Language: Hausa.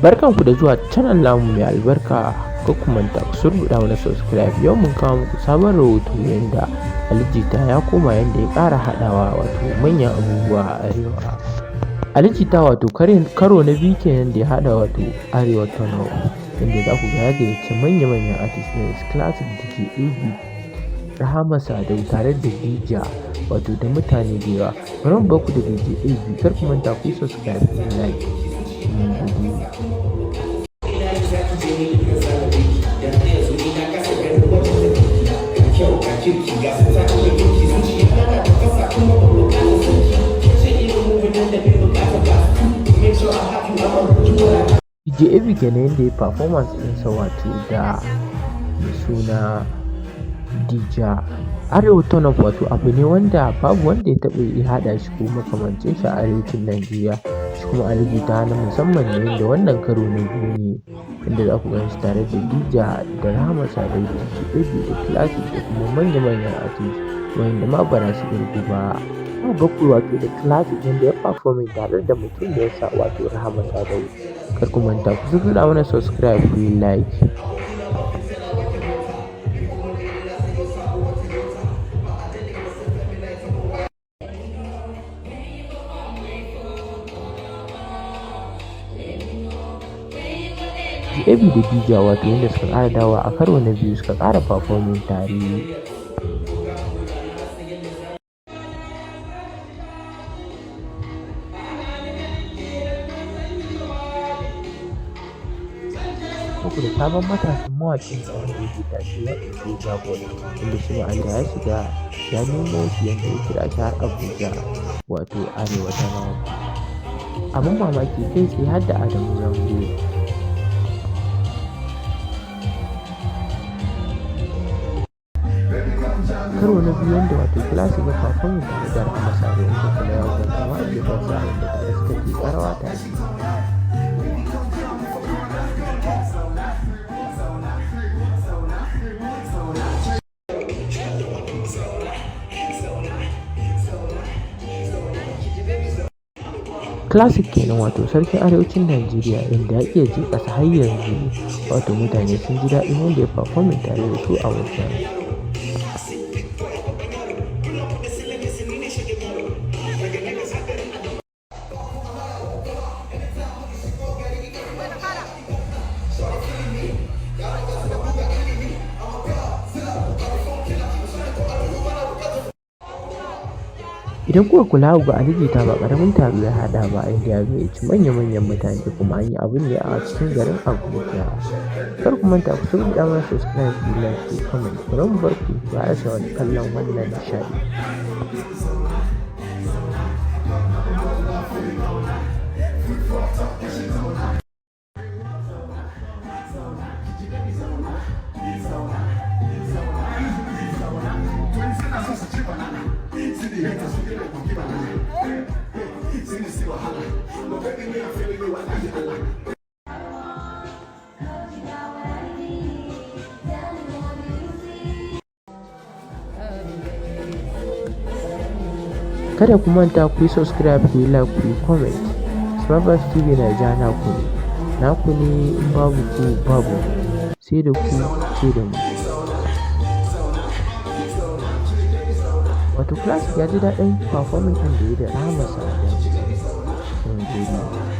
Barkanku da zuwa channel namu mai albarka. Kar ku manta ku surbuɗa mana subscribe. Yau mun kawo muku sabon rahoto yanda Ali Jita ya koma, yanda ya ƙara haɗawa wato manyan abubuwa a Arewa. Ali Jita wato karo na biyu kenan da ya haɗa wato Arewa Turn Up, inda za ku ga ya gayyaci manya-manyan artist irin su Classic, DJ AB, Rahama Sadau tare da Dija, wato da mutane da yawa. Bari mu bar ku da DJ AB. Kar ku manta ku yi subscribe, ku yi like. Mun gode. Kyau ga kirki, ga sata da girki, zuciya na tafasa kuma ban bukatar sarki ce irin moving nan da bai bukatar ba. Make sure I have you, I'ma do what I DJ AB kenan yanda ya performance ɗinsa wato da mai suna Dija. Arewa Turn Up wato abu ne wanda babu wanda ya taɓa iya haɗa shi ko makamancin shi a arewacin Najeriya. Shi kuma Ali Jita na musamman ne, inda wannan karo na biyu ne inda za ku gan shi tare da Dija da Rahama Sadau, DJ AB da Classic da kuma manya-manyan artist wa'inda ma ba za su ƙirgu ba. Mu bar ku wato da Classic wanda ya performing tare da mutumiyarsa wato Rahama Sadau. Kar ku manta ku surbuɗa mana subscribe, ku yi like. AB da Dija wato yanda suka ƙara dawowa a karo na biyu suka ƙara performing tare. Muku da sabon matashin mawaƙin nan wanda yake tashe, wato Soja Boy, inda shi ma Ali ya shiga ya nemo shi, yanda ya kira shi har Abuja wato Arewa Turn Up. Abin mamaki, kai tsaye har da Adamu Zango. Karo na biyu yanda wato Classic ya performing tare da Rahama Sadau, inda kuma ya kwanta ma a gefensa, inda tare suka tiƙa rawa tare. Classic kenan wato sarkin arewacin Najeriya, inda ya iya je ƙasa har yanzu, wato mutane sun ji daɗin yanda ya performing tare da su a wajen. Idan kuka kula, ku ga Ali Jita ba ƙaramin taro ya haɗa ba, inda ya gayyaci manya-manyan mutane, kuma an yi abun ne a cikin garin Abuja. Kar ku manta ku surbuɗa mana subscribe, ku yi like, ku yi comment. Bari mu bar ku ku ƙarasa wani kallon wannan nishaɗi. Kada ku manta ku yi subscribe, ku yi like, ku yi comment. Smart Vibes TV Naija naku ne. Naku ne, in babu ku babu mu. Sai da ku sai da mu. Wato Classic ya ji daɗin performing ɗin da ya yi da Rahama Sadau. Mun gode.